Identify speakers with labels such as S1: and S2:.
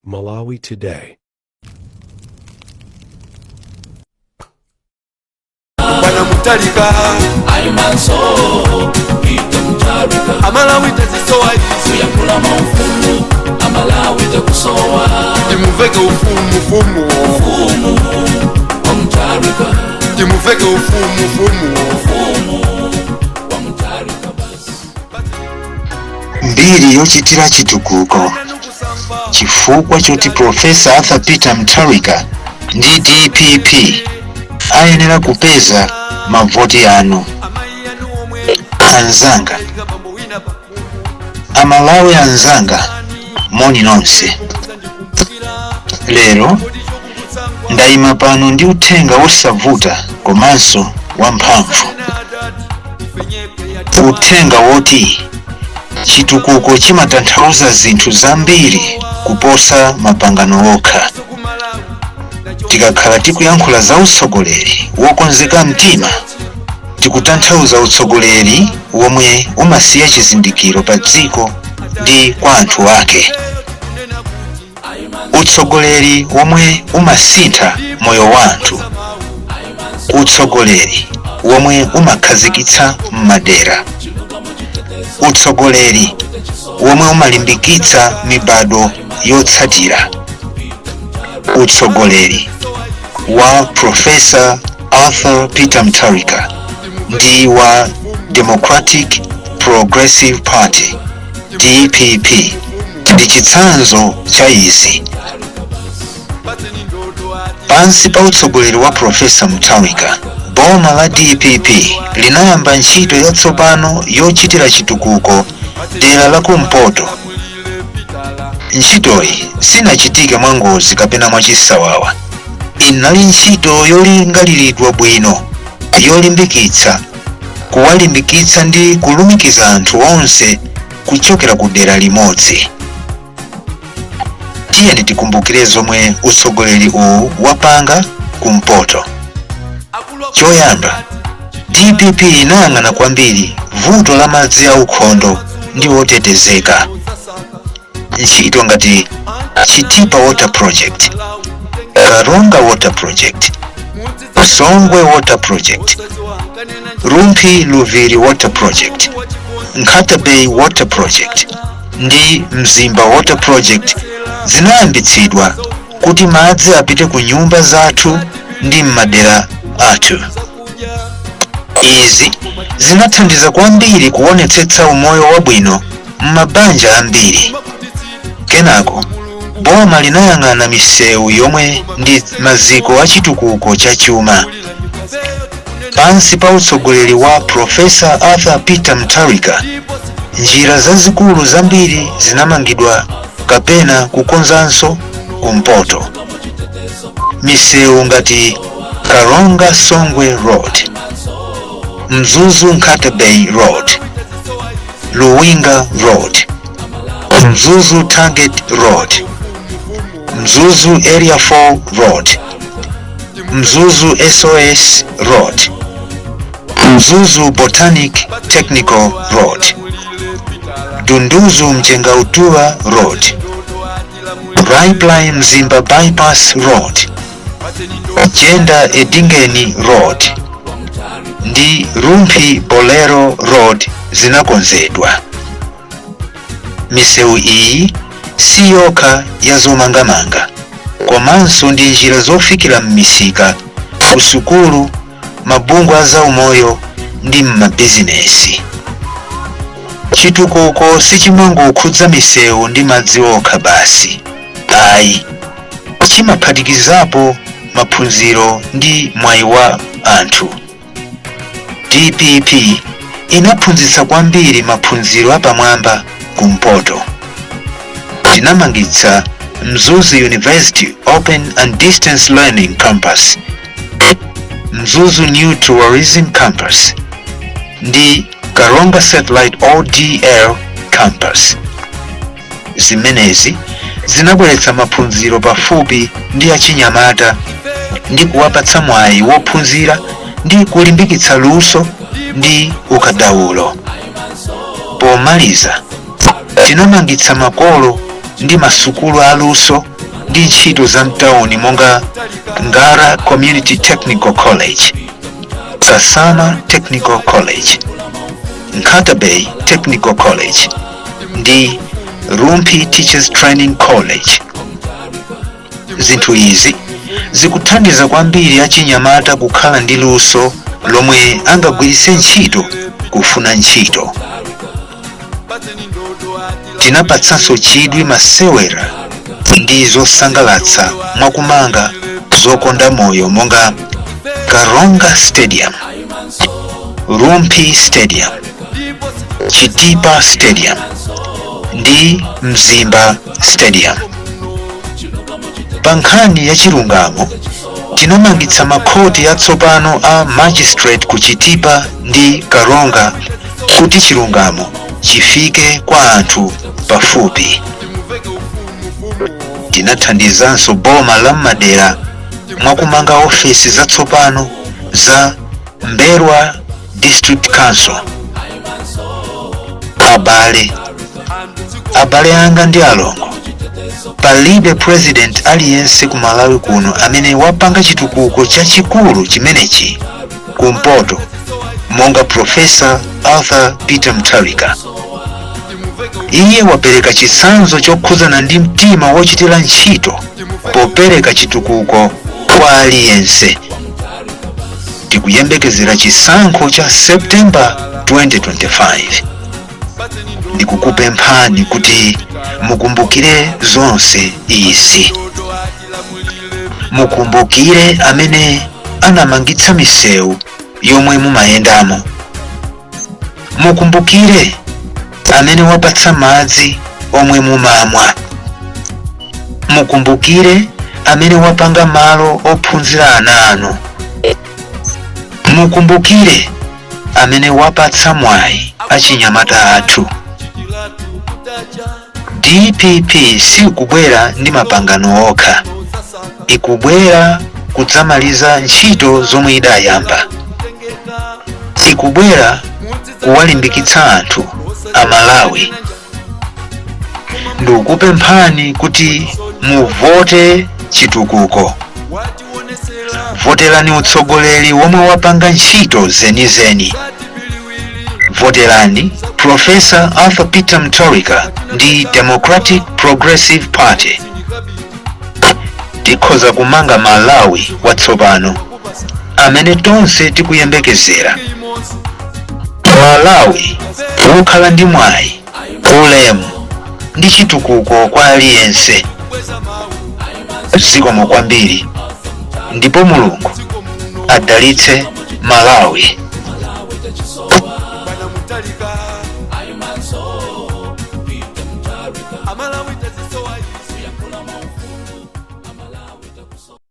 S1: Malawi Today.
S2: Bwana Mutharika.
S3: Aimanso Peter Mutharika.
S2: Amalawi tazisowa izi.
S3: Kuyankhula maufumu, Amalawi takusowa.
S2: Timuveke ufumu fumu.
S3: Mfumu wa Mutharika.
S2: Timuveke ufumu fumu.
S3: Mfumu wa Mutharika basi.
S4: Mbiri yochitira chitukuko chifukwa choti Profesa Arthur Peter Mutharika ndi DPP ayenera kupeza mavoti anu. Anzanga, Amalawi anzanga, moni nonse. Lero ndayima pano ndi uthenga wosavuta komanso wamphamvu, uthenga woti chitukuko chimatanthauza zinthu zambiri kuposa mapangano okha. Tikakhala tikuyankhula za utsogoleri wokonzeka mtima, tikutanthauza utsogoleri womwe umasiya chizindikiro pa dziko ndi kwa anthu ake, utsogoleri womwe umasintha moyo wa anthu, utsogoleri womwe umakhazikitsa m'madera, utsogoleri womwe umalimbikitsa mibado yotsatira, utsogoleri wa Profesa Arthur Peter Mutharika ndi wa Democratic Progressive Party, DPP, ndi chitsanzo cha izi. Pansi pa utsogoleri wa Profesa Mutharika, boma la DPP linayamba ntchito yatsopano yochitira chitukuko dera la kumpoto. Ntchitoyi sinachitike mwangozi kapena mwachisawawa. Inali ntchito yolingaliridwa bwino, yolimbikitsa, kuwalimbikitsa ndi kulumikiza anthu onse kuchokera ku dera limodzi. Tiyeni tikumbukire zomwe utsogoleri uwu wapanga kumpoto. Choyamba, DPP inayang'ana kwambiri vuto la madzi aukhondo ndi otetezeka. Ntchito ngati Chitipa Water Project, Karonga Water Project, Songwe Water Project, Rumphi Luviri Water Project, Nkhata Bay Water Project ndi Mzimba Water Project zinayambitsidwa kuti madzi apite ku nyumba zathu ndi m'madera athu. Izi zinathandiza kwambiri kuonetsetsa umoyo wabwino m'mabanja ambiri. Kenako boma linayang'ana misewu, yomwe ndi maziko a chitukuko cha chuma. Pansi pa utsogoleri wa Profesa Arthur Peter Mutharika, njira zazikulu zambiri zinamangidwa kapena kukonzanso kumpoto. Misewu ngati Karonga Songwe Road, Mzuzu Nkhata Bay Road, Luwinga Road, Mzuzu Target Road, Mzuzu Area 4 Road, Mzuzu SOS Road, Mzuzu Botanic Technical Road, Dunduzu Mchengautuwa Road, Raiply Mzimba Bypass Road, Jenda Edingeni Road ndi Rumphi Bolero Road zinakonzedwa. Misewu iyi si yokha ya zomangamanga, komanso ndi njira zofikira m'misika, kusukulu, mabungwe a zaumoyo ndi m'mabizinesi. Chitukuko sichimangokhudza misewu ndi madzi okha basi, ayi, chimaphatikizapo maphunziro ndi mwayi wa anthu. DPP inaphunzitsa kwambiri maphunziro apamwamba kumpoto. Tinamangitsa Mzuzu University Open and Distance Learning Campus, Mzuzu New Tourism Campus ndi Karonga Satellite ODL Campus. Zimenezi zinabweretsa maphunziro pafupi ndi achinyamata ndi kuwapatsa mwayi wophunzira ndi kulimbikitsa luso ndi ukadaulo. Pomaliza, tinamangitsa makolo ndi masukulu aluso. ndi ntchito za mtawuni monga Ngara Community Technical College, Kasama Technical College, Nkhata Bay Technical College ndi Rumphi Teachers Training College. Zinthu izi zikuthandiza kwambiri achinyamata kukhala ndi luso lomwe angagwiritse ntchito kufuna ntchito. Tinapatsanso chidwi masewera ndi zosangalatsa mwakumanga zokonda moyo monga Karonga Stadium, Rumphi Stadium, Chitipa Stadium ndi Mzimba Stadium. Pa nkhani ya chilungamo, tinamangitsa makhoti atsopano a magistrate ku Chitipa ndi Karonga kuti chilungamo chifike kwa anthu pafupi. Tinathandizanso boma la m'madera mwakumanga ofesi zatsopano za Mberwa District Council. Abale, abale anga ndi alongo, palibe president aliyense ku Malawi kuno amene wapanga chitukuko chachikulu chimenechi kumpoto monga Profesa Arthur Peter Mutharika. Iye wapereka chitsanzo chokhuzana ndi mtima wochitira ntchito popereka chitukuko kwa aliyense. Tikuyembekezera chisankho cha Septemba 2025. Ndikukupemphani kuti mukumbukire zonse izi. Mukumbukire amene anamangitsa misewu yomwe mumayendamo. Mukumbukire amene wapatsa madzi omwe mumamwa. Mukumbukire amene wapanga malo ophunzira ana anu. Mukumbukire amene wapatsa mwayi achinyamata athu. DPP sikubwera ndi mapangano okha, ikubwera kudzamaliza ntchito zomwe idayamba. Ikubwera kuwalimbikitsa anthu amalawi. Ndikukupemphani kuti muvote chitukuko. Voterani utsogoleri womwe wapanga ntchito zenizeni. Voterani Profesa Arthur Peter Mutharika ndi Democratic Progressive Party. Tikhoza kumanga Malawi watsopano amene tonse tikuyembekezera, Malawi wokhala ndi mwayi, ulemu ndi chitukuko kwa aliyense. Zikomo kwambiri, ndipo Mulungu adalitse Malawi.
S2: Bwana Mutharika.